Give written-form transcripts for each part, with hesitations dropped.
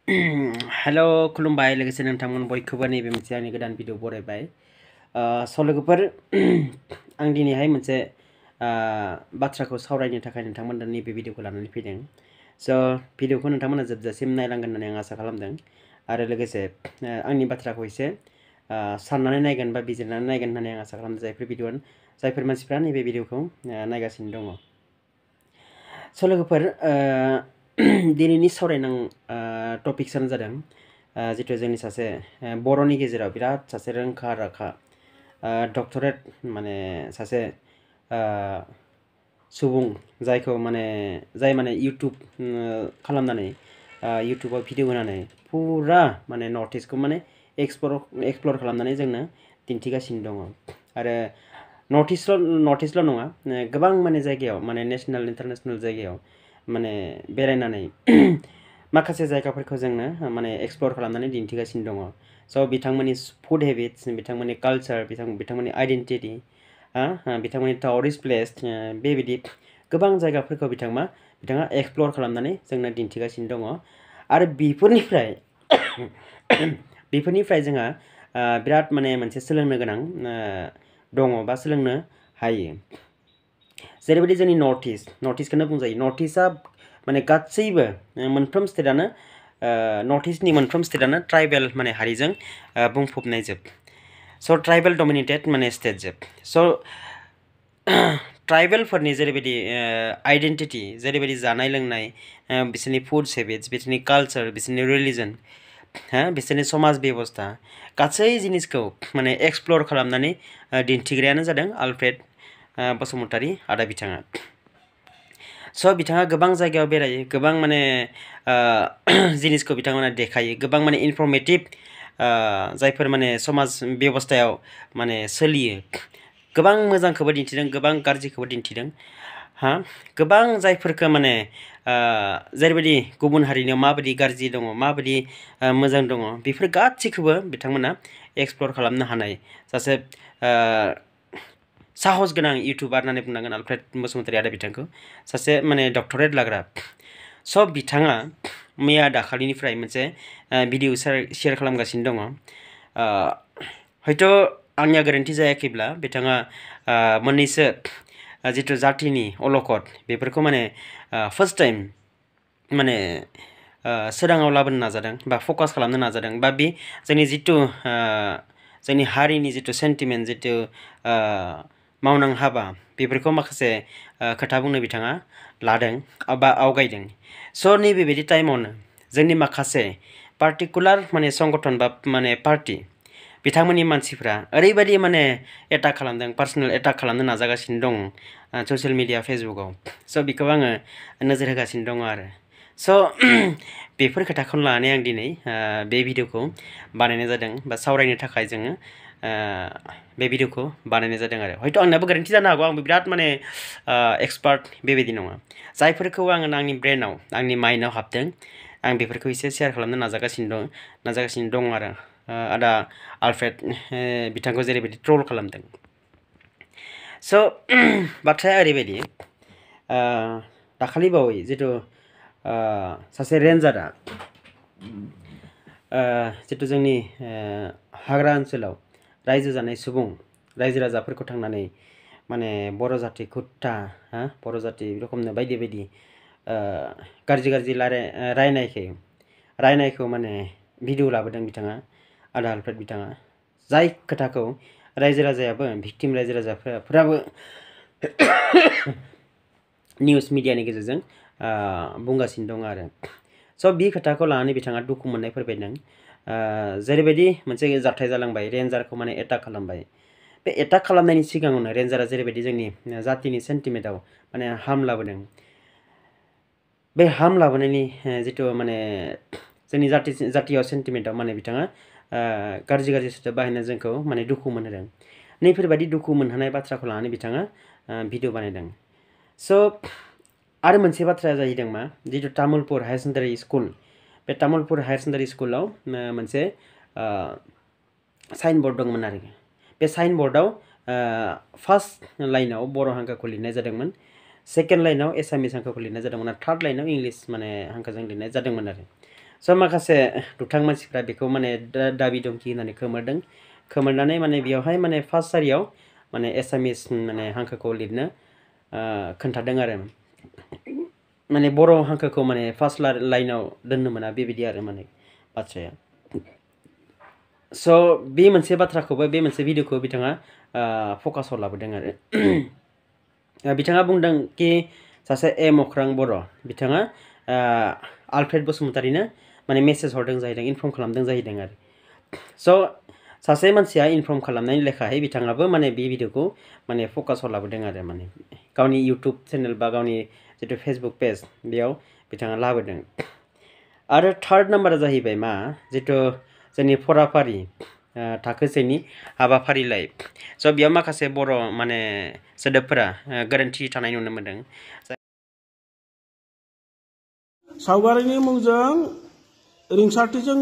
हेल' खुलुमबाय लोगोसे नोंथांमोन बयखौबो नैबे मोनसे आंनि गोदान भिडिअ बरायबाय स' लोगोफोर आं दिनैहाय मोनसे बाथ्राखौ सावरायनो थाखाय नोंथांमोननो नैबे भिडिअखौ लानानै फैदों स' भिडिअखौ नोंथांमोना जोबजासिम नायलांगोन होननानै आं आसा खालामदों आरो लोगोसे आंनि बाथ्राखौ एसे साननानै नायगोन बा बिजिरनानै नायगोन होननानै आं आसा खालामदों जायफोर मानसिफ्रा नैबे भिडिअखौ नायगासिनो दङ स' लोगोफोर दिनैनि सावरायनां टपिक्सआनो जादों जितु जोंनि सासे बर'नि गेजेराव बिराद सासे रोंखा राखा डक्टरेट माने सासे सुबुं जाय माने इउटुब खालामनानै इउटुबाव भिडिअ होनानै फुरा माने नर्थ इस्टखौ माने एक्सप्लर खालामनानै जोंनो दिन्थिगासिनो दङ आरो नर्थ इस्टल' नङा गोबां माने जायगायाव माने नेसनेल इन्टारनेसनेल जायगायाव माने बेरायनानै माखासे जायगाफोरखौ जोंनो माने एक्सप्लर खालामनानै दिन्थिगासिनो दङ स' बिथांमोननि फुड हेबिट्स बिथांमोननि कालचार बिथांमोननि आइडेन्टिटि बिथांमोननि टाउरिस्ट प्लेस बेबायदि गोबां जायगाफोरखौ बिथाङा एक्सप्लर खालामनानै जोंनो दिन्थिगासिनो दङ आरो बेफोरनिफ्राय जोंहा बिराद माने मोनसे सोलोंनो गोनां दङ बा सोलोंनो हायो जेरैबायदि जोंनि नर्थ इस्टखौनो बुंजायो नर्थ इस्टआ माने गासैबो मोनफ्रोम स्टेटआनो नर्थ इस्टनि मोनफ्रोम स्टेटआनो ट्राइबेल माने हारिजों बुंफबनाय जोब स' ट्राइबेल डमिनेटेड माने स्टेट जोब स' ट्राइबेलफोरनि जेरैबायदि आइडेन्टिटि जेरैबायदि जानाय लोंनाय बिसोरनि फुड हेबिट्स बिसोरनि कालचार बिसोरनि रिलिजन बिसोरनि समाज बेबस्था गासै जिनिसखौ माने एक्सप्लर खालामनानै दिन्थिग्रायानो जादों आलफ्रेड बसुमतारी आदा बिथाङा स' बिथाङा गोबां जायगायाव बेरायो गोबां माने जिनिसखौ बिथांमोना देखायो गोबां माने इनफरमेटिभ जायफोर माने समाज बेबस्थायाव माने सोलियो गोबां मोजांखौबो दिन्थिदों गोबां गाज्रिखौबो दिन्थिदों गोबां जायफोरखौ माने जेरैबायदि गुबुन हारिनियाव माबायदि गाज्रि दङ माबायदि मोजां दङ बेफोर गासैखौबो बिथांमोना एक्सप्लर खालामनो हानाय सासे साहस गोनां इउटुबार होननानै बुंनांगोन आलफ्रेड बसुमतारी आदा बिथांखौ सासे माने डक्टरेट लाग्रा स' बिथाङा मैया दाखालिनिफ्राय मोनसे भिडिअ शेयार खालामगासिनो दङ हयथ' आंनिया गोरोन्थि जायाखैब्ला बिथाङा मोननैसो जितु जातिनि अलखद बेफोरखौ माने फार्स्ट टाइम माने सोराङाव लाबोनो नाजादों बा फकास खालामनो नाजादों बा बे जोंनि हारिनि जितु सेन्टिमेन्ट जितु मावनां हाबा बेफोरखौ माखासे खोथा बुंनो बिथाङा लादों बा आवगायदों स' नैबेबायदि टाइमावनो जोंनि माखासे पार्टिकुलार माने संगठन बा माने पार्टि बिथांमोननि मानसिफ्रा ओरैबायदि माने एटाक खालामदों पार्सनेल एटाक खालामनो नाजागासिनो दं ससियेल मिडिया फेसबुकआव स' बेखौ आङो नोजोर होगासिनो दङ आरो स' बेफोर खोथाखौनो लानानै आं दिनै बे भिडिअखौ बानायनाय जादों बा सावरायनो थाखाय जोङो बे भिडिअखौ बानायनाय जादों आरो हयथ' आंनाबो गोरोन्थि जानो हागौ आंबो बिराद माने एक्सपार्ट बेबायदि नङा जायफोरखौ आङो आंनि ब्रेनाव आंनि माइन्डआव हाबदों आं बेफोरखौ एसे शेयार खालामनो नाजागासिनो दं आरो आदा आलफ्रेड बिथांखौ जेरैबायदि ट्रल खालामदों स' बाथ्राया ओरैबायदि दाखालि बावै जितु सासे रेन्जारा जितु जोंनि हाग्रा ओनसोलाव रायजो जानाय सुबुं रायजो राजाफोरखौ थांनानै माने बर' जाति खुट्टा बर' जाति रोखोमनो बायदि बायदि गाज्रि रायनायखौ माने भिडिअ लाबोदों बिथाङा आदा आलफ्रेड बिथाङा जाय खोथाखौ रायजो राजायाबो भिक्टिम रायजो राजाफोराबो निउस मिडियानि गेजेरजों बुंगासिनो दं आरो स' बे खोथाखौ लानानै बिथाङा दुखु मोननाय फोरमायदों जेरैबायदि मोनसे जाथाय जालांबाय रेन्जारखौ माने एटाक खालामबाय बे एटाक खालामनायनि सिगाङावनो रेन्जारा जेरैबायदि जोंनि जातिनि सेन्टिमेन्टआव माने हार्म लाबोदों बे हार्म लाबोनायनि जितु माने जोंनि जातियाव सेन्टिमेन्टआव माने बिथाङा गाज्रि सोदोब बाहायना जोंखौ माने दुखु मोनहोदों नैफोरबायदि दुखु मोनहोनाय बाथ्राखौ लानानै बिथाङा भिडिअ बानायदों स' आरो मोनसे बाथ्राया जाहैदों मा जितु तामुलपुर हायार सेकेन्डारि स्कुल बे तामुलपुर हायार सेकेन्डारि स्कुलाव मोनसे साइन बर्ड दंमोन आरो बे साइन बर्डआव फार्स्ट लाइनाव बर' हांखोखौ लिरनाय जादोंमोन सेकेन्ड लाइनाव एसामिस हांखोखौ लिरनाय जादोंमोन आरो थार्ड लाइनाव इंलिस माने हांखोजों लिरनाय जादोंमोन आरो स' माखासे दुथां मानसिफ्रा बेखौ माने दाबि दंखि होननानै खोमोरदों खोमोरनानै माने बेयावहाय माने फार्स्ट सारियाव माने एसामिस माने हांखोखौ लिरनो खोन्थादों आरो माने बर' हांखोखौ माने फार्स्ट लाइनाव दोननो मोना बेबायदि आरो माने बाथ्राया स' बे मोनसे बाथ्राखौबो बे मोनसे भिडिअखौ बिथाङा फकासाव लाबोदों आरो बिथाङा बुंदों कि सासे एम अख्रां बर' बिथाङा आलफ्रेड बसुमतारीनो माने मेसेज हरदों जाहैदों इनफर्म खालामदों जाहैदों आरो स' सासे मानसिया इनफर्म खालामनायनि लेखायै बिथाङाबो माने बे भिडिअखौ माने फकासाव लाबोदों आरो माने गावनि इउटुब चेनेल बा गावनि जितु फेसबुक पेज बेयाव बिथाङा लाबोदों आरो थार्ड नाम्बारा जाहैबाय मा जितु जोंनि फराफारि थाखो सेनि हाबाफारिलाइ स' बेयाव माखासे बर' माने सोदोबफोरा गोरोन्थि थानाय नुनो मोनदों सावगारिनि मुंजों रिंसारथिजों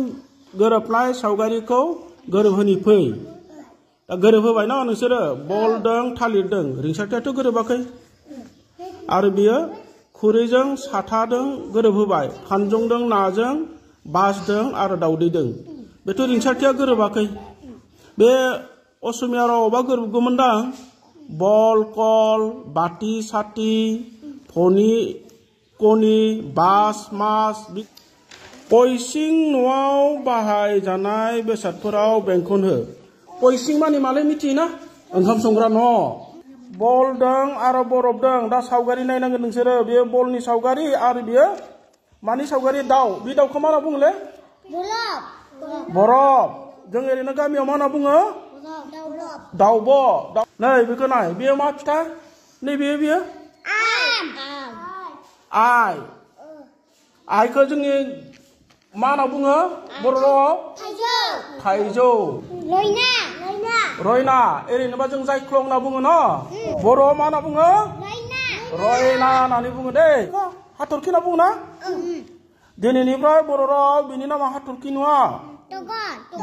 गोरोबनाय सावगारिखौ गोरोबहोनि फै दा गोरोबहोबाय ना नोंसोरो बलदों थालिरदों रिंसारथियाथ' गोरोबाखै आरो बियो खुरैजों साथादों गोरोबहोबाय खानजंदों नाजों बासदों आरो दाउदैदों बेथ' रिंसारथिया गोरोबाखै बे असमिया रावावबा गोरोबगौमोनदां बल कल बाति साति फनि कनि बास मास पइसिं न'आव बाहायजानाय बेसादफोराव बेंखन हो पइसिं माने मालाय मिथियोना ओंखाम संग्रा न' बलदों आरो बरफदों दा सावगारि नायनांगोन नोंसोरो बेयो बलनि सावगारि आरो बेयो मानि सावगारि दाउ बे दाउखौ मा होनना बुङोले बरफ जों ओरैनो गामियाव मा होनना बुङो दाउब' नै बेखौ नाय बेयो मा फिथा नैबे बेयो आइ आइखौ जोंनि मा होनना बुङो बर' रावाव थाइजौ रयना ओरैनोबा जों जायख्लं होनना बुङो न बर'आव मा होनना बुङो रयना होननानै बुङो दै हाथरखि होनना बुङो ना दिनैनिफ्राय बर' रावाव बिनि नामा हाथरखि नङा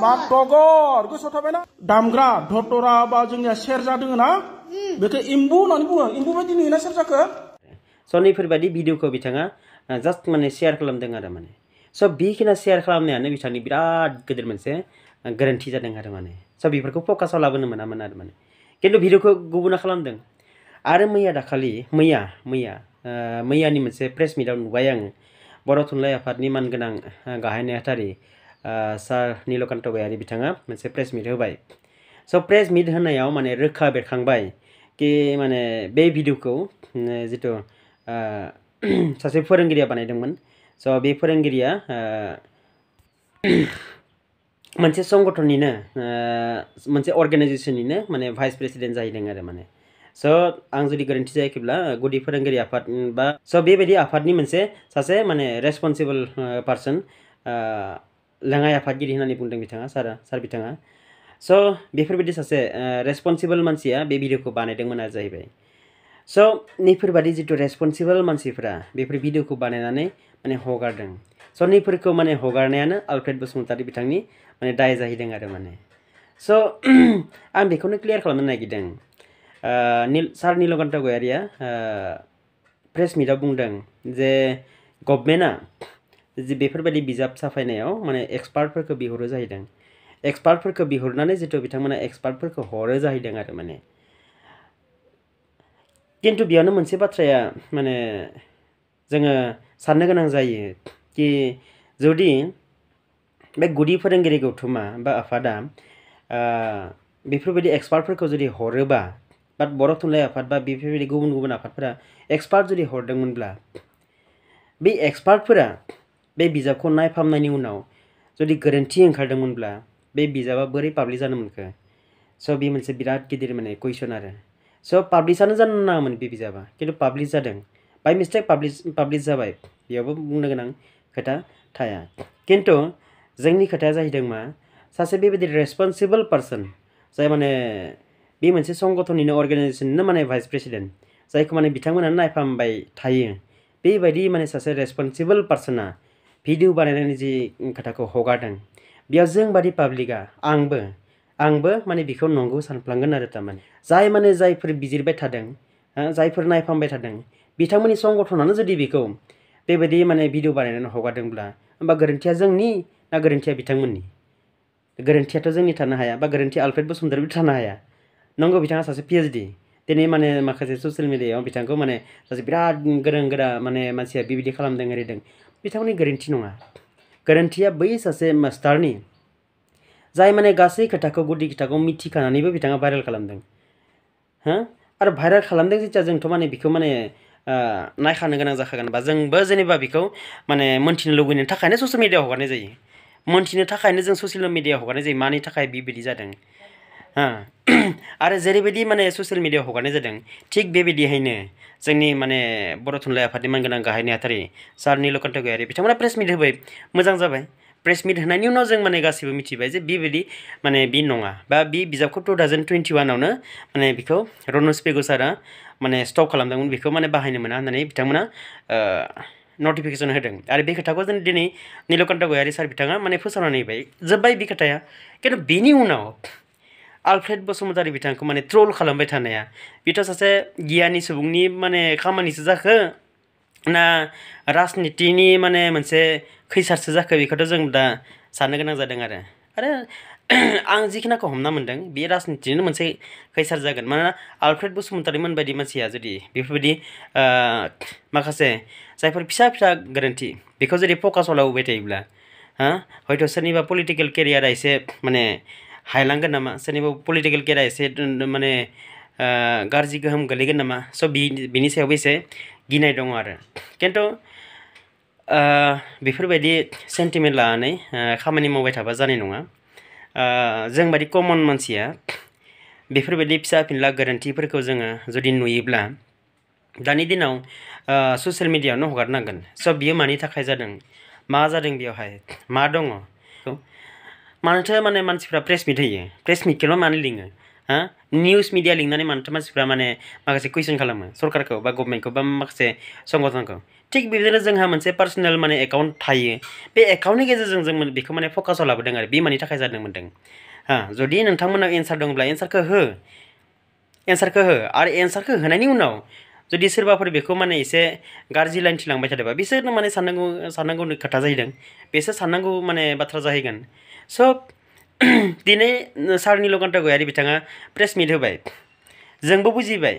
मा तगर गोसोआव थाबायना दामग्रा धतरा बा जोंनिया सेरजा दोङो ना बेखौ इम्बु होननानै बुङो इम्बु बायदि नुयोना सेरजाखौ स' नैफोरबायदि भिडिअखौ बिथाङा जास्ट माने शेयार खालामदों आरो माने स' बेखिना शेयार खालामनायानो बिथांनि बिराद गिदिर मोनसे गोरोन्थि जादों आरो माने स' बेफोरखौ फकासाव लाबोनो मोनामोन आरो माने खिन्थु भिडिअखौ गुबुना खालामदों आरो मैया दाखालि मैयानि मोनसे प्रेस मिटआव नुबाय आङो बर' थुनलाइ आफादनि मानगोनां गाहाय नेहाथारि सार नीलकान्त गयारी बिथाङा मोनसे प्रेस मिट होबाय स' प्रेस मिट होनायाव माने रोखा बेरखांबाय कि माने बे भिडिअखौ जितु सासे फोरोंगिरिया बानायदोंमोन स' बे फोरोंगिरिया मोनसे संगठननिनो मोनसे अर्गानाइजेसननिनो माने भाइस प्रेसिडेन्ट जाहैदों आरो माने स' आं जुदि गोरोन्थि जायाखैब्ला गुदि फोरोंगिरि आफाद बा स' बेबायदि आफादनि मोनसे सासे माने रेसपन्सिबल पार्सन लेङाइ आफादगिरि होननानै बुंदों बिथाङा सार बिथाङा स' बेफोरबायदि सासे रेसपन्सिबल मानसिया बे भिडिअखौ बानायदोंमोन आरो जाहैबाय स' नैफोरबायदि जितु रेसपन्सिबल मानसिफ्रा बेफोर भिडिअखौ बानायनानै माने हगारदों स' नैफोरखौ माने हगारनायानो आलफ्रेड बसुमतारी बिथांनि माने दाय जाहैदों आरो माने स' आं बेखौनो क्लियार खालामनो नागिरदों सार नीलकान्त गयारीया प्रेस मिटआव बुंदों जे गभर्नमेन्टआ जि बेफोरबायदि बिजाब साफायनायाव माने एक्सपार्टफोरखौ बिहरो जाहैदों एक्सपार्टफोरखौ बिहरनानै जितु बिथांमोना एक्सपार्टफोरखौ हरो जाहैदों आरो माने खिन्थु बेयावनो मोनसे बाथ्राया माने जोङो साननो गोनां जायो कि जुदि बे गुदि फोरोंगिरि गौथुमा बा आफादा बेफोरबायदि एक्सपार्टफोरखौ जुदि हरोबा बा बर' थुनलाइ आफाद बा बेफोरबायदि गुबुन गुबुन आफादफोरा एक्सपार्ट जुदि हरदोंमोनब्ला बे एक्सपार्टफोरा बे बिजाबखौ नायफामनायनि उनाव जुदि गोरोन्थि ओंखारदोंमोनब्ला बे बिजाबा बोरै पाब्लिश जानो मोनखो स' बे मोनसे बिराद गिदिर माने कुइसन आरो स' पाब्लिशआनो जानो नाङामोन बे बिजाबा खिन्थु पाब्लिश जादों बाय मिस्टेक पाब्लिश जाबाय बेयावबो बुंनो गोनां खोथा थाया खिन्थु जोंनि खोथाया जाहैदों मा सासे बेबायदि रेसपन्सिबल पार्सन जाय माने बे मोनसे संगठननिनो अर्गानाइजेसननिनो माने भाइस प्रेसिडेन्ट जायखौ माने बिथांमोनानो नायफामबाय थायो बेबायदि माने सासे रेसपन्सिबल पार्सना भिडिअ बानायनानै जि खोथाखौ हगारदों बेयाव जोंबादि पाब्लिकआ आंबो माने बेखौ नंगौ सानफ्लांगोन आरो थारमाने जायफोर बिजिरबाय थादों जायफोर नायफामबाय थादों बिथांमोननि संगठनानो जुदि बेखौ बेबायदि माने भिडिअ बानायनानै हगारदोंब्ला होमबा गोरोन्थिया जोंनि ना गोरोन्थिया बिथांमोननि गोरोन्थियाथ' जोंनि थानो हाया बा गोरोन्थि आलफ्रेड बसुमतारिबो थानो हाया नंगौ बिथाङा सासे PhD दिनै माने माखासे ससियेल मिडियायाव बिथांखौ माने सासे बिराद गोरों गोरा माने मानसिया बेबायदि खालामदों ओरैदों बिथांमोननि गोरोन्थि नङा गोरोन्थिया बै सासे मास्टारनि जाय माने गासै खोथाखौ गुदि खोथाखौ मिथिखानानैबो बिथाङा भाइरेल खालामदों हो आरो भाइरेल खालामदों जेथिया जोंथ' माने बिखौ माने नायखानो गोनां जाखागोन बा जोंबो जेनेबा बिखौ माने मोनथिनो लुबैनो थाखायनो ससियेल मिडियायाव हगारनाय जायो मोनथिनो थाखायनो जों ससियेल मिडियायाव हगारनाय जायो मानि थाखाय बेबायदि जादों आरो जेरैबायदि माने ससियेल मिडियायाव हगारनाय जादों थिग बेबायदिहायनो जोंनि माने बर' थुनलाइ आफादनि मानगोनां गाहाय नेहाथारि सार नीलकण्ठ गयारी बिथांमोना प्रेस मिट होबाय मोजां जाबाय प्रेस मिट होनायनि उनाव जों माने गासिबो मिथिबाय जे बेबायदि माने बि नङा बा बि बिजाबखौ 2021आवनो माने बिखौ रनज पेगु सारा माने स्टप खालामदोंमोन बेखौ माने बाहायनो मोना होननानै बिथांमोना नटिफिकेसन होदों आरो बे खोथाखौ जों दिनै नीलकण्ठ गयारी सार बिथाङा माने फोसावनानै होबाय जोब्बाय बे खोथाया खिन्थु बेनि उनाव आलफ्रेड बसुमतारी बिथांखौ माने ट्रल खालामबाय थानाया बेथ' सासे गियानि सुबुंनि माने खामानिसो जाखो ना राजनितिनि माने मोनसे खैसारसो जाखो बेखौथ' जों दा साननो गोनां जादों आरो आं जिखिनाखौ हमना मोन्दों बे राजनितिनिनो मोनसे खैसार जागोन मानोना आलफ्रेड बसुमतारीमोन बायदि मानसिया जुदि बेफोरबायदि माखासे जायफोर फिसा फिसा गोरोन्थि बेखौ जुदि फकासाव लाबोबाय थायोब्ला हयथ' सोरनिबा पलिटिकेल केरियारा एसे माने हायलांगोन नामा सोरनिबा पलिटिकेल केरियारा एसे माने गाज्रि गोहोम गोलैगोन नामा स' बिनि सायावबो एसे गिनाय दङ आरो खिन्थु बेफोरबायदि सेन्टिमेन्ट लानानै खामानि मावबाय थाबा जानाय नङा जों बायदि कमन मानसिया बेफोरबायदि फिसा फिनला गोरोन्थिफोरखौ जोङो जुदि नुयोब्ला दानि दिनाव ससियेल मिडियायावनो हगारनांगोन स' बियो मानि थाखाय जादों मा जादों बेवहाय मा दङ मानोथो माने मानसिफ्रा प्रेस मिट होयो प्रेस मिटखौल' मानो लिङो निउस मिडिया लिंनानै मानोथो मानसिफ्रा माने माखासे कुइसन खालामो सरकारखौ बा गभर्नमेन्टखौ बा माखासे संगठनखौ थिग बेबायदिनो जोंहा मोनसे पार्सनेल माने एकाउन्ट थायो बे एकाउन्टनि गेजेरजों जों बेखौ माने फकासाव लाबोदों आरो बे मानि थाखाय जादों मोनदों जुदि नोंथांमोनाव एन्सार दंब्ला एन्सारखौ हो आरो एन्सारखौ होनायनि उनाव जुदि सोरबाफोर बेखौ माने एसे गाज्रि लाइनथि लांबाय थादोंबा बिसोरनो माने साननांगौनि खोथा जाहैदों बेसोर साननांगौ माने बाथ्रा जाहैगोन स' दिनै सार नीलकण्ठ गयारी बिथाङा प्रेस मिट होबाय जोंबो बुजिबाय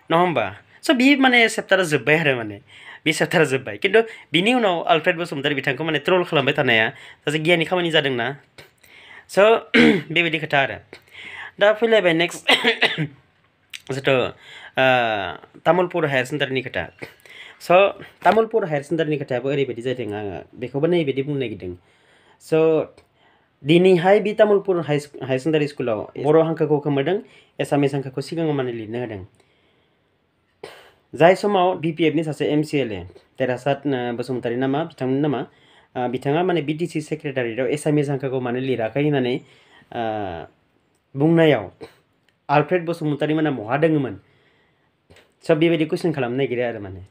नङा होमबा स' बि माने चेप्टारा जोब्बाय आरो माने बे चेप्टारा जोब्बाय खिन्थु बिनि उनाव आलफ्रेड बसुमतारी बिथांखौ माने ट्रल खालामबाय थानाया सासे गियानि खामानि जादोंना स' बेबायदि खोथा आरो दा फैलायबाय नेक्स्ट जिथु तामुलपुर हायार सेकेन्डारिनि खोथा स' तामुलपुर हायार सेकेन्डारिनि खोथायाबो ओरैबायदि जादों आङो बेखौबो नैबायदि बुंनो नागिरदों स' दिनैहाय बे तामुलपुर हायार सेकेन्डारि स्कुलाव बर' हांखोखौ खोमोदों एसामिस हांखोखौ सिगाङाव माने लिरनो होदों जाय समाव BPFनि सासे MCLA देरहासात बसुमतारी नामा बिथांनि नामा बिथाङा माने BTC सेक्रेटारियाव एसामिस हांखोखौ माने लिराखै होननानै बुंनायाव आलफ्रेड बसुमतारी मोना बहा दोङोमोन स' बेबायदि कुइसन खालामनो नागिरो आरो माने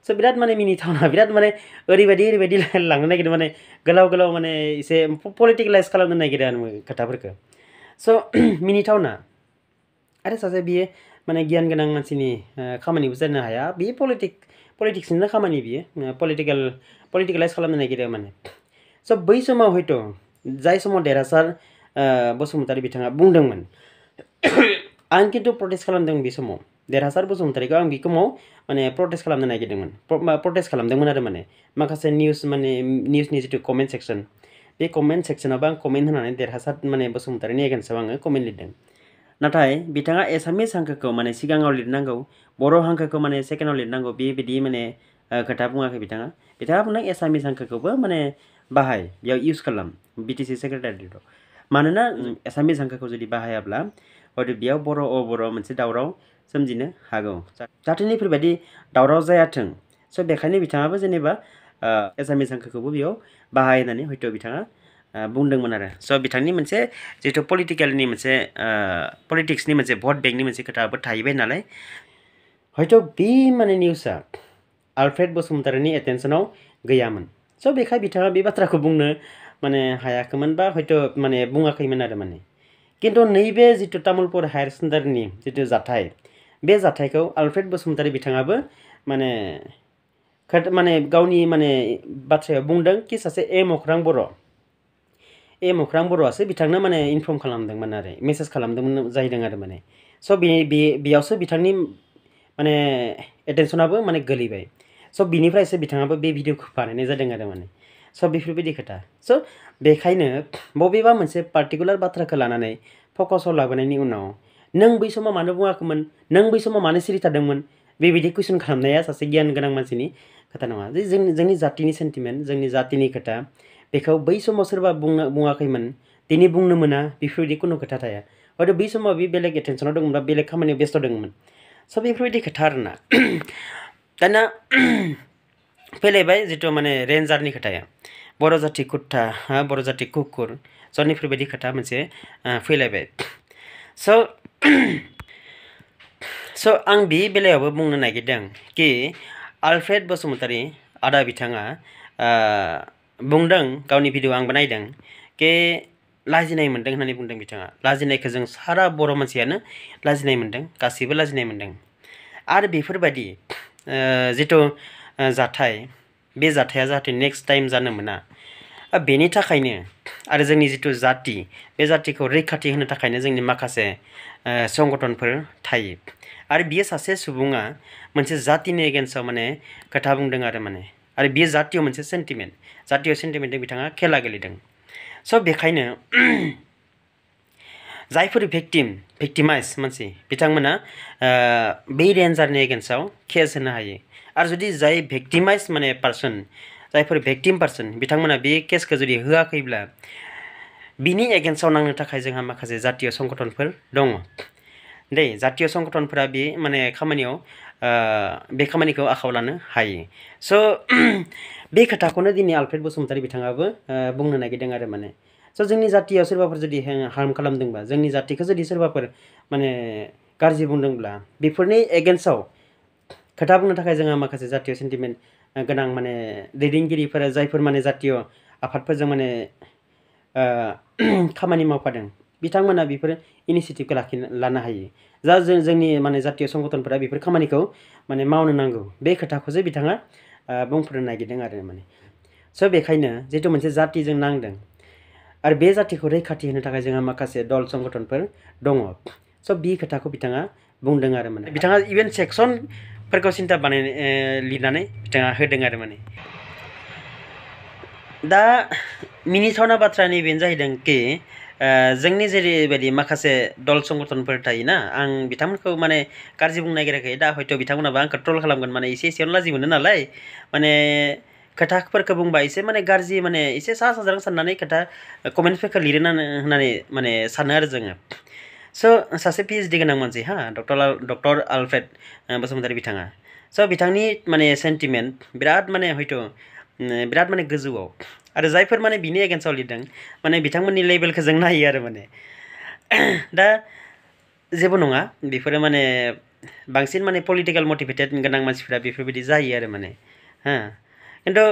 स' बिराद माने मिनिथावना बिराद माने ओरैबायदि लांनो नागिरो माने गोलाव माने एसे पलिटिकेलाइज खालामनो नागिरो आरो खोथाफोरखौ स' मिनिथावना आरो सासे बियो माने गियान गोनां मानसिनि खामानिबो जानो हाया बियो पलिटिक्सनिनो खामानि बियो पलिटिकेलाइज खालामनो नागिरो माने स' बै समाव हयथ' जाय समाव देरहासार बसुमतारी बिथाङा बुंदोंमोन आं खिन्थु प्रटेस्ट खालामदों बे समाव देरहासार बसुमतारीखौ आं बे समाव माने प्रटेस्ट खालामनो नागिरदोंमोन प्रटेस्ट खालामदोंमोन आरो माने माखासे निउसनि जिथु कमेन्ट सेक्सन बे कमेन्ट सेक्सनावबो आं कमेन्ट होनानै देरहासार माने बसुमतारीनि एगेन्स्टआव आङो कमेन्ट लिरदों नाथाय बिथाङा एसामिस हांखोखौ माने सिगाङाव लिरनांगौ बर' हांखोखौ माने सेकेन्डआव लिरनांगौ बेबायदि माने खोथा बुङाखै बिथाङा बुंदों एसामिस हांखोखौबो माने बाहाय बेयाव इउज खालाम BTC सेक्रेटारियाव मानोना एसामिस हांखोखौ जुदि बाहायाब्ला हयथ' बेयाव बर' मोनसे दावराव सोमजिनो हागौ जाहाथे बेफोरबायदि दावराव जायाथों स' बेखायनो बिथाङाबो जेनेबा एसामिस हांखोखौबो बेयाव बाहाय होननानै हयथ' बिथाङा बुंदोंमोन आरो स' बिथांनि मोनसे जिथु पलिटिकेलनि मोनसे पलिटिक्सनि मोनसे भट बेंकनि मोनसे खोथाबो थाहैबाय नालाय हयथ' बे माने निउसआ आलफ्रेड बसुमतारीनि एटेनसनाव गैयामोन स' बेखाय बिथाङा बे बाथ्राखौ बुंनो माने हायाखैमोन बा हयथ' माने बुङाखैमोन आरो माने खिन्थु नैबे जिथु तामुलपुर हायार सेकेन्डारिनि जिथु जाथाय बे जाथायखौ आलफ्रेड बसुमतारी बिथाङाबो माने माने गावनि माने बाथ्रायाव बुंदों कि सासे एम अख्रां बर' एम अख्रां बर'आसो बिथांनो माने इनफर्म खालामदोंमोन आरो मेसेज खालामदोंमोन जाहैदों आरो माने स' बेयावसो बिथांनि माने एटेनसनाबो माने गोलैबाय स' बिनिफ्रायसो बिथाङाबो बे भिडिअखौ बानायनाय जादों आरो माने स' बेफोरबायदि खोथा स' बेखायनो बबेबा मोनसे पार्टिकुलार बाथ्राखौ लानानै फकासाव लाबोनायनि उनाव नों बै समाव मानो बुङाखैमोन नों बै समाव मानो सिरि थादोंमोन बेबायदि कुइसन खालामनाया सासे गियान गोनां मानसिनि खोथा नङा जे जोंनि जातिनि सेन्टिमेन्ट जोंनि जातिनि खोथा बेखौ बै समाव सोरबा बुङाखैमोन दिनै बुंनो मोना बेफोरबायदि कुनु खोथा थाया हयथ' बै समाव बे बेलेग एटेनसनाव दंमोन बा बेलेग खामानियाव बेस्थ' दंमोन स' बेफोरबायदि खोथा आरोना दाना फैलायबाय जिथु माने रेन्जारनि खोथाया बर' जाति कुत्ता बर' जाति कुकुर स' बेफोरबायदि खोथा मोनसे फैलायबाय स' आं बे बेलायावबो बुंनो नागिरदों कि आलफ्रेड बसुमतारी आदा बिथाङा बुंदों गावनि भिडिअ आंबो नायदों कि लाजिनाय मोन्दों होननानै बुंदों बिथाङा लाजिनायखौ जों सारा बर' मानसियानो लाजिनाय मोन्दों गासैबो लाजिनाय मोन्दों आरो बेफोरबायदि जिथु जाथाय बे जाथाया जाहाथे नेक्स्ट टाइम जानो मोना बेनि थाखायनो आरो जोंनि जिथु जाति बे जातिखौ रैखाथि होनो थाखायनो जोंनि माखासे संगठनफोर थायो आरो बियो सासे सुबुङा मोनसे जातिनि एगेन्स्टआव माने खोथा बुंदों आरो माने आरो बियो जातियाव मोनसे सेन्टिमेन्ट जातियाव सेन्टिमेन्टजों बिथाङा खेला गेलेदों स' बेखायनो जायफोर भिक्टिमाइज मानसि बिथांमोना बै रेन्जारनि एगेन्स्टआव केस होनो हायो आरो जुदि जाय भिक्टिमाइज माने पार्सन जायफोर भिक्टिम पार्सन बिथांमोना बे केसखौ जुदि होआखैब्ला बिनि एगेन्स्टआव नांनो थाखाय जोंहा माखासे जातीय संगठनफोर दङ दै जातीय संगठनफोरा बे माने खामानियाव बे खामानिखौ आखायाव लानो हायो स' बे खोथाखौनो दिनै आलफ्रेड बसुमतारी बिथाङाबो बुंनो नागिरदों आरो माने स' जोंनि जातियाव सोरबाफोर जुदि हार्म खालामदोंबा जोंनि जातिखौ जुदि सोरबाफोर माने गाज्रि बुंदोंब्ला बेफोरनि एगेन्स्टआव खोथा बुंनो थाखाय जोंहा माखासे जातीय सेन्टिमेन्ट गोनां माने दैदेनगिरिफोरा जायफोर माने जातीय आफादफोरजों माने खामानि मावफादों बिथांमोना बेफोर इनिसियेटिभखौ लानो हायो जा जोंनि माने जातीय संगठनफोरा बेफोर खामानिखौ माने मावनो नांगौ बे खोथाखौसो बिथाङा बुंफोरनो नागिरदों आरो माने स' बेखायनो जिथु मोनसे जातिजों नांदों आरो बे जातिखौ रैखाथि होनो थाखाय जोंहा माखासे दल संगठनफोर दङ स' बे खोथाखौ बिथाङा बुंदों आरो माने बिथाङा इभेन सेक्सनफोरखौ सिन्था लिरनानै बिथाङा होदों आरो माने दा मिनिथावना बाथ्रा नैबेनो जाहैदों कि जोंनि जेरैबायदि माखासे दल संगठनफोर थायोना आं बिथांमोनखौ माने गाज्रि बुंनो नागिराखै दा हयथ' बिथांमोनाबो आंखौ ट्रल खालामगोन माने एसेयावनो लाजि मोनो नालाय माने खोथाफोरखौ बुंबा एसे माने गाज्रि माने एसे सा साज्रां साननानै खोथा कमेन्टफोरखौ लिरो होननानै माने सानो आरो जोङो स' सासे पिएइचडि गोनां मानसि डक्टर आलफ्रेड बसुमतारी बिथाङा स' बिथांनि माने सेन्टिमेन्ट बिराद माने हयथ' बिराद माने गोजौआव आरो जायफोर माने बिनि एगेन्स्टआव लिरदों माने बिथांमोननि लेभेलखौ जों नायो आरो माने दा जेबो नङा बेफोरो माने बांसिन माने पलिटिकेल मटिभेटेड गोनां मानसिफोरा बेफोरबायदि जायो आरो माने खिन्थु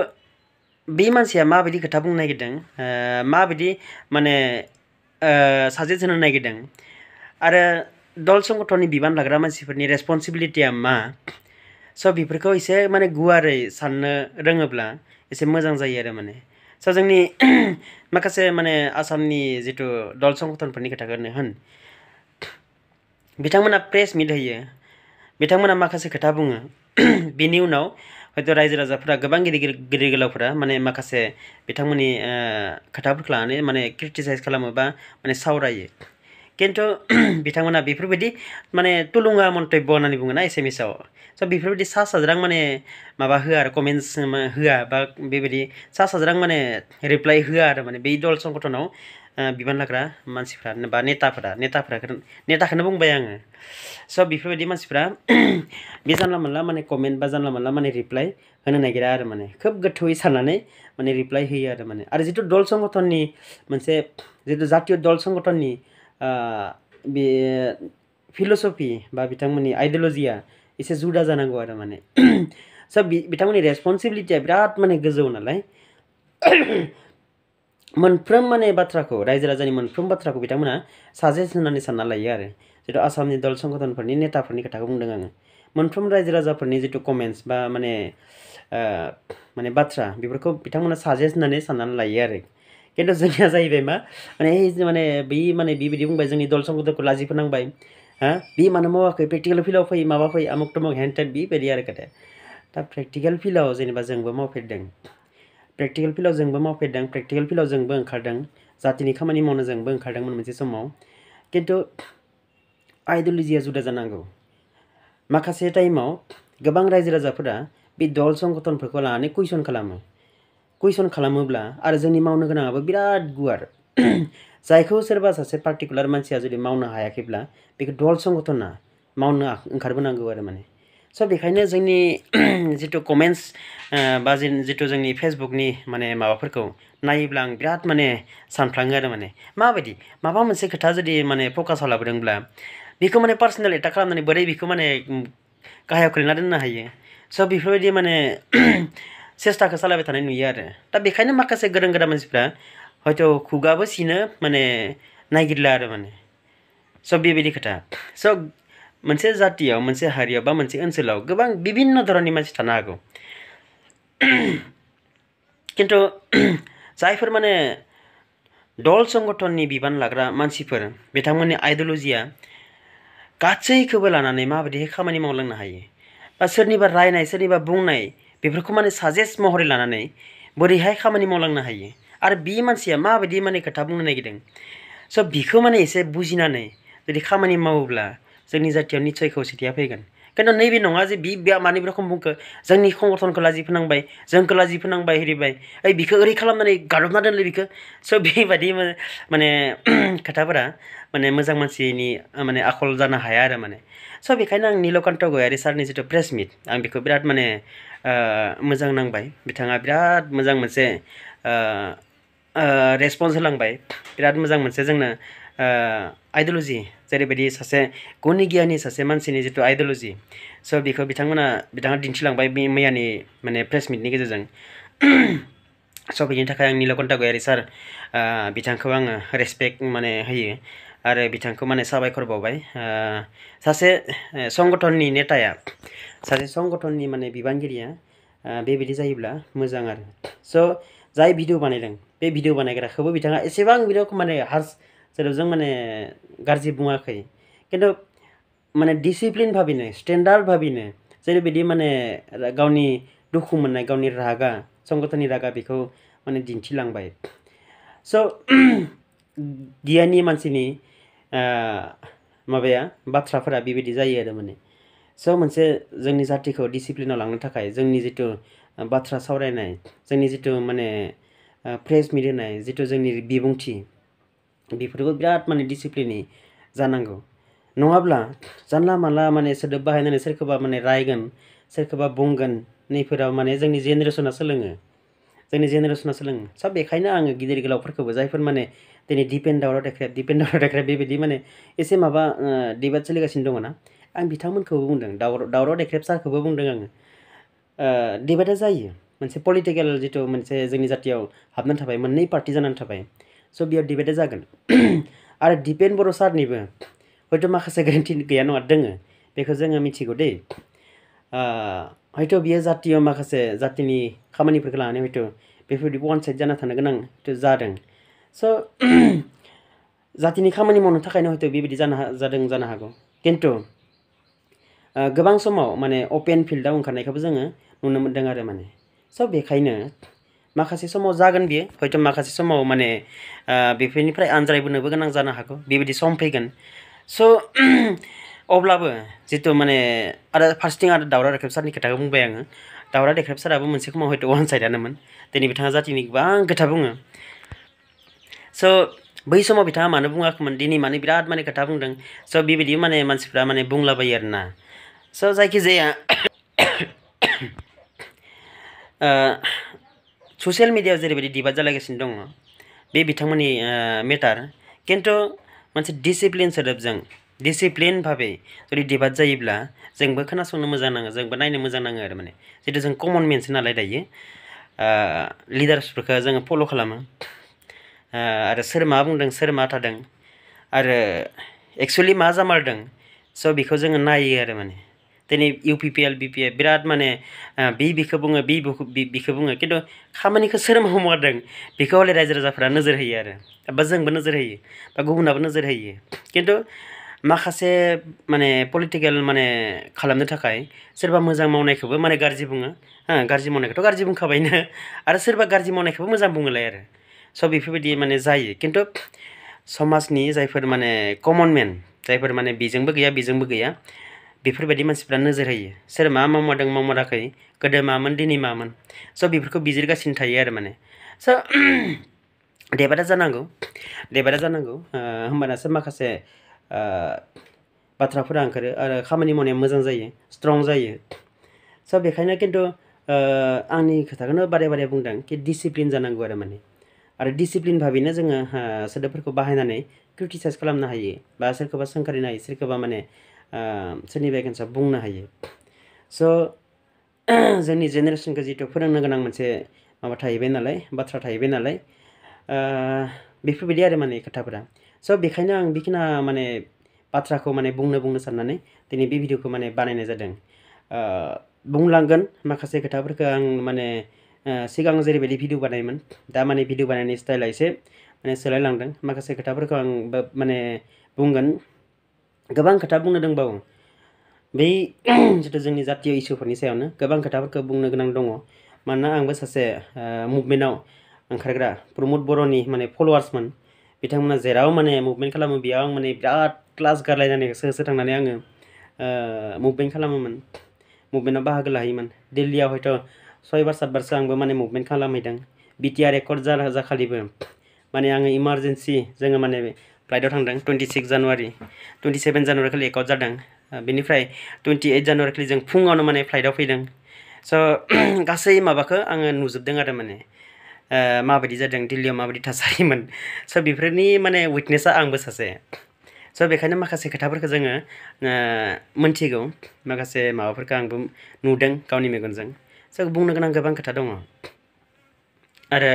बे मानसिया माबायदि खोथा बुंनो नागिरदों माबायदि माने साजेस्ट होनो नागिरदों आरो दल संगठननि बिबान लाग्रा मानसिफोरनि रेसपन्सिबिलिटिया मा स' बेफोरखौ एसे माने गुवारै साननो रोङोब्ला एसे मोजां जायो आरो माने स' जोंनि माखासे माने आसामनि जिथु दल संगठनफोरनि खोथाखौनो होन बिथांमोना प्रेस मिट होयो बिथांमोना माखासे खोथा बुङो बिनि उनाव हयथ' रायजो राजाफोरा गोबां गिदिर गोलावफोरा माने माखासे बिथांमोननि खोथाफोरखौ लानानै माने क्रिटिसाइज खालामो बा माने सावरायो खिन्थु बिथांमोना बेफोरबायदि माने तुलुङा मन्तब्य होननानै बुङोना एसामिसाव स' बेफोरबायदि सा साज्रां माने माबा होआ आरो कमेन्टस होआ बा बेबायदि सा साज्रां माने रिप्लाइ होआ आरो माने बै दल संगठनाव बिबान लाग्रा मानसिफ्रा बा नेताखौनो बुंबाय आङो स' बेफोरबायदि मानसिफ्रा बे जानला मोनला माने कमेन्ट बा जानला मोनला माने रिप्लाइ होनो नागिरा आरो माने खोब गोथौयै साननानै माने रिप्लाइ होयो आरो माने आरो जिथु दल संगठननि मोनसे जिथु जातीय दल संगठननि बे फिल'सफि बा बिथांमोननि आइडिय'लजिया एसे जुदा जानांगौ आरो माने स' बिथांमोननि रेसपन्सिबिलिटिया बिराद माने गोजौ नालाय मोनफ्रोम माने बाथ्राखौ रायजो राजानि मोनफ्रोम बाथ्राखौ बिथांमोना साजेस्ट होननानै सानना लायो आरो जिथु आसामनि दल संगठनफोरनि नेताफोरनि खोथाखौ बुंदों आङो मोनफ्रोम रायजो राजाफोरनि जिथु कमेन्टस बा माने माने बाथ्रा बेफोरखौ बिथांमोना साजेस्ट होननानै साननानै लायो आरो खिन्थु जोंनिया जाहैबाय मा माने माने बेबायदि बुंबाय जोंनि दल संगठनखौ लाजि फोनांबाय बे मानो मावाखै प्रेक्टिकेल फिल्डआव फै माबा फै आमुक तमुक हेन टेन बेबायदि आरो खोथाया दा प्रेक्टिकेल फिल्डआव जेनेबा जोंबो मावफेरदों प्रेक्टिकेल फिल्डआव जोंबो मावफेरदों प्रेक्टिकेल फिल्डआव जोंबो ओंखारदों जातिनि खामानि मावनो जोंबो ओंखारदोंमोन मोनसे समाव खिन्थु आइडिय'लजिया जुदा जानांगौ माखासे टाइमाव गोबां रायजो राजाफोरा बे दल संगठनफोरखौ लानानै कुइसन खालामोब्ला आरो जोंनि मावनो गोनाङाबो बिराद गुवार जायखौ सोरबा सासे पार्टिकुलार मानसिया जुदि मावनो हायाखैब्ला बेखौ दल संगठना मावनो ओंखारबोनांगौ आरो माने स' बेखायनो जोंनि जिथु कमेन्ट्स बा जिथु जोंनि फेसबुकनि माने माबाफोरखौ नायोब्ला आं बिराद माने सानफ्लाङो आरो माने माबायदि माबा मोनसे खोथा जुदि माने फकासाव लाबोदोंब्ला बेखौ माने पार्सनेल एटाक खालामनानै बोरै बेखौ माने गाहायाव खोलैना दोननो हायो स' बेफोरबायदि माने सेस्टाखौ सालायबाय थानाय नुयो आरो दा बेखायनो माखासे गोरों गोरा मानसिफ्रा हयथ' खुगाबो सिनो माने नागिरला आरो माने स' बेबायदि खोथा स' मोनसे जातियाव मोनसे हारियाव बा मोनसे ओनसोलाव गोबां बिभिन्न धरननि मानसि थानो हागौ खिन्थु जायफोर माने दल संगठननि बिबान लाग्रा मानसिफोर बिथांमोननि आइडिय'लजिया गासैखौबो लानानै माबायदिहाय खामानि मावलांनो हायो बा सोरनिबा रायनाय सोरनिबा बुंनाय बेफोरखौ माने साजेस्ट महरै लानानै बोरैहाय खामानि मावलांनो हायो आरो बे मानसिया माबायदि माने खोथा बुंनो नागिरदों स' बिखौ माने एसे बुजिनानै जुदि खामानि मावोब्ला जोंनि जातियाव निस्सय खौसेथिया फैगोन खिन्थु नैबे नङा जे बे माने बे रखम बुंखो जोंनि संगठनखौ लाजि फोनांबाय जोंखौ लाजि फोनांबाय हेरिबाय ओइ बिखौ ओरै खालामनानै गादबना दोनलै बिखौ स' बेबायदि माने खोथाफोरा माने मोजां मानसिनि माने आखल जानो हाया आरो माने स' बेखायनो आं नीलकण्ठ गयारी सारनि जिथु प्रेस मिट आं बेखौ बिराद माने मोजां नांबाय बिथाङा बिराद मोजां मोनसे रेसपन्स होलांबाय बिराद मोजां मोनसे जोंनो आइडिय'लजि जेरैबायदि सासे गुनि गियानि सासे मानसिनि जिथु आइडिय'लजि स' बेखौ बिथाङा दिन्थिलांबाय बे मैयानि माने प्रेस मिटनि गेजेरजों स' बेनि थाखाय आं नीलकण्ठ गयारी सार बिथांखौ आङो रेसपेक्ट माने होयो आरो बिथांखौ माने साबायखर बावबाय सासे संगठननि नेताया सासे संगठननि माने बिबानगिरिया बेबायदि जायोब्ला मोजां आरो स' जाय भिडिअ बानायदों बे भिडिअ बानायग्राखौबो बिथाङा एसेबां बिदिनो माने हार्स जेरावजों माने गाज्रि बुङाखै खिन्थु माने डिसिप्लिन भाबैनो स्टेन्डार्ड भाबैनो जेरैबायदि माने गावनि दुखु मोननाय गावनि रागा संगठननि रागा बेखौ माने दिन्थिलांबाय स' गियानि मानसिनि माबाया बाथ्राफोरा बेबायदि जायो आरो माने स' मोनसे जोंनि जातिखौ डिसिप्लिनाव लांनो थाखाय जोंनि जिथु बाथ्रा सावरायनाय जोंनि जिथु माने प्रेस मिट होनाय जिथु जोंनि बिबुंथि बेफोरबो बिराद माने डिसिप्लिननि जानांगौ नङाब्ला जानला मानला माने सोदोब बाहायनानै सोरखौबा माने रायगोन सोरखौबा बुंगोन नैफोराव माने जोंनि जेनेरेसना सोलोङो स' बेखायनो आङो गिदिर गोलावफोरखौबो जायफोर माने दिनै दिपेन दावराव देख्रेब बेबायदि माने एसे माबा डिबेट सोलिगासिनो दङ ना आं बिथांमोनखौबो बुंदों दावराव देख्रेब सारखौबो बुंदों आङो डिबेटआ जायो मोनसे पलिटिकेल जिथु मोनसे जोंनि जातियाव हाबनानै थाबाय मोननै पार्टि जानानै थाबाय स' बेयाव डिबेटआ जागोन आरो दिपेन बर' सारनिबो हयथ' माखासे गोरोन्थि गैया नङा दोङो बेखौ जोङो मिथिगौ दै हयथ' बियो जातियाव माखासे जातिनि खामानिफोरखौ लानानै हयथ' बेफोरबायदि वान साइड जाना थानो गोनां जादों स' जातिनि खामानि मावनो थाखायनो हयथ' बेबायदि जानो हागौ खिन्थु गोबां समाव माने अपेन फिल्डआव ओंखारनायखौबो जोङो नुनो मोन्दों आरो माने स' बेखायनो माखासे समाव जागोन बियो हयथ' माखासे समाव माने बेफोरनिफ्राय आनज्रायबोनोबो गोनां जानो हागौ बेबायदि सम फैगोन स' अब्लाबो जिथु माने आरो फार्स्टथिं आरो दावराव देख्रेब सारनि खोथाखौ बुंबाय आङो दावराव देख्रेब साराबो मोनसे समाव हयथ' वान साइडआनोमोन दिनै बिथाङा जातिनि गोबां खोथा बुङो स' बै समाव बिथाङा मानो बुङाखैमोन दिनै माने बिराद माने खोथा बुंदों स' बेबायदि माने मानसिफ्रा माने बुंलाबायो आरोना स' जायखिजाया ससियेल मिडियायाव जेरैबायदि डिबेट जालायगासिनो दङ बे बिथांमोननि मेटार खिन्थु मोनसे डिसिप्लिन सोदोबजों डिसिप्लिन भाबै जुदि डिबेट जायोब्ला जोंबो खोनासंनो मोजां नाङो जोंबो नायनो मोजां नाङो आरो माने जितु जों कमन मेनसो नालाय दायो लिडार्सफोरखौ जोङो फल' खालामो आरो सोर मा बुंदों सोर मा थादों आरो एक्सुवेलि मा जामारदों स' बेखौ जोङो नायो आरो माने दिनै UPPL BPL बिराद माने बिखौ बुङो बिखौ बुङो खिन्थु खामानिखौ सोर मावमारदों बेखौ हले रायजो राजाफोरा नोजोर होयो आरो बा जोंबो नोजोर होयो बा गुबुनाबो नोजोर होयो खिन्थु माखासे माने पलिटिकेल माने खालामनो थाखाय सोरबा मोजां मावनायखौबो माने गाज्रि बुङो गाज्रि मावनायखौथ' गाज्रि बुंखाबायनो आरो सोरबा गाज्रि मावनायखौबो मोजां बुङोलाय आरो स' बेफोरबायदि माने जायो खिन्थु समाजनि जायफोर माने कमन मेन जायफोर माने बेजोंबो गैया बेफोरबायदि मानसिफ्रा नोजोर होयो सोर मा मावमारदों मावमाराखै गोदो मामोन दिनै मामोन स' बेफोरखौ बिजिरगासिनो थायो आरो माने स' देबादा जानांगौ होमबानासो माखासे बाथ्राफोरा ओंखारो आरो खामानि मावनाया मोजां जायो स्ट्रं जायो स' बेखायनो खिन्थु आंनि खोथाखौनो बारे बारे बुंदों कि डिसिप्लिन जानांगौ आरो माने आरो डिसिप्लिन भाबैनो जोङो सोदोबफोरखौ बाहायनानै क्रिटिसाइज खालामनो हायो बा सोरखौबा सोंखारिनो हायो सोरखौबा माने सोरनिबा एगेन्स्टआव बुंनो हायो स' जोंनि जेनेरेसनखौ जिहेतु फोरोंनो गोनां मोनसे माबा थाहैबाय नालाय बाथ्रा थाहैबाय नालाय बेफोरबायदि आरो माने खोथाफोरा स' बेखायनो आं बेखिना माने बाथ्राखौ माने बुंनो साननानै दिनै बे भिडिअखौ माने बानायनाय जादों बुंलांगोन माखासे खोथाफोरखौ आं माने सिगां जेरैबायदि भिडिअ बानायोमोन दा माने भिडिअ बानायनायनि स्टाइला एसे माने सोलायलांदों माखासे खोथाफोरखौ आं माने बुंगोन गोबां खोथा बुंनो दंबावो बै जितु जोंनि जातीय इसुफोरनि सायावनो गोबां खोथाफोरखौ बुंनो गोनां दङ मानोना आंबो सासे मुभमेन्टआव ओंखारग्रा प्रमद बर'नि माने फल'वार्समोन बिथांमोना जेराव माने मुभमेन्ट खालामो बेयाव आं माने बिराद क्लास गारलायनानै होसो थांनानै आङो मुभमेन्ट खालामोमोन मुभमेन्टआव बाहागो लाहैयोमोन दिल्लीयाव हयथ' 6 बार 7 बारसो आंबो माने मुभमेन्ट खालामहैदों BTR एकर्ड जाखालिबो माने आङो इमारजेन्सि जोङो माने फ्लाइटआव थांदों 26 जानुवारि 27 जानुवारि खालि एकर्ड जादों बेनिफ्राय 28 जानुवारि खालि जों फुङावनो माने फ्लाइटआव फैदों स' गासै माबाखौ आङो नुजोबदों आरो माने माबायदि जादों दिल्लीयाव माबायदि थासारिमोन स' बेफोरनि माने उइटनेसा आंबो सासे स' बेखायनो माखासे खोथाफोरखौ जोङो मोनथिगौ माखासे माबाफोरखौ आंबो नुदों गावनि मेगनजों स' बुंनो गोनां गोबां खोथा दङ आरो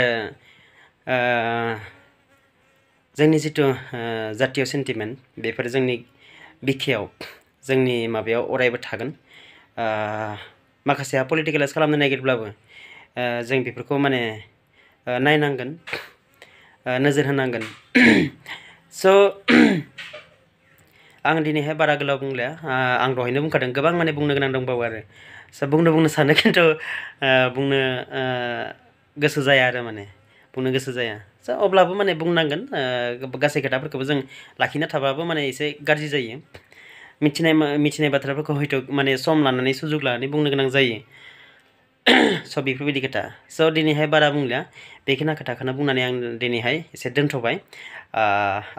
जोंनि जितु जातीय सेन्टिमेन्ट बेफोर जोंनि बिखायाव जोंनि माबायाव अरायबो थागोन माखासेया पलिटिकेलाइज खालामनो नागिरब्लाबो जों बेफोरखौ माने नायनांगोन नोजोर होनांगोन स' आं दिनैहाय बारा गोलाव बुंलिया आं दहायनो बुंखादों गोबां माने बुंनो गोनां दंबावो आरो स' बुंनो सानो खिन्थु बुंनो गोसो जाया आरो माने बुंनो गोसो जाया स' अब्लाबो माने बुंनांगोन गासै खोथाफोरखौबो जों लाखिना थाबाबो माने एसे गाज्रि जायो मिथिनाय बाथ्राफोरखौ हयथ' माने सम लानानै सुजुग लानानै बुंनो गोनां जायो स' बेफोरबायदि खोथा स' दिनैहाय बारा बुंलिया बेखिना खोथाखौनो बुंनानै आं दिनैहाय एसे दोनथ'बाय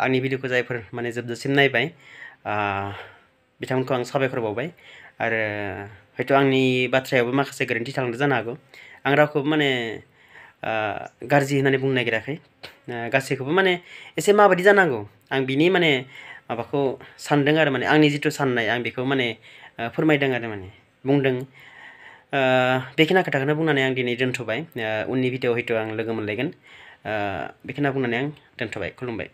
आंनि भिडिअखौ जायफोर माने जोबजासिम नायबाय बिथांमोनखौ आं साबायखर बावबाय आरो हयथ' आंनि बाथ्रायावबो माखासे गोरोन्थि थालांदों जानो हागौ आं रावखौबो माने गाज्रि होननानै बुंनो नागिराखै गासैखौबो माने एसे माबायदि जानांगौ आं बिनि माने माबाखौ सानदों आरो माने आंनि जितु साननाय आं बेखौ माने फोरमायदों आरो माने बुंदों बेखिना खोथाखौनो बुंनानै आं दिनै दोनथ'बाय उननि भिडिअआव हयथ' आं लोगो मोनलायगोन बेखिना बुंनानै आं दोनथ'बाय खुलुमबाय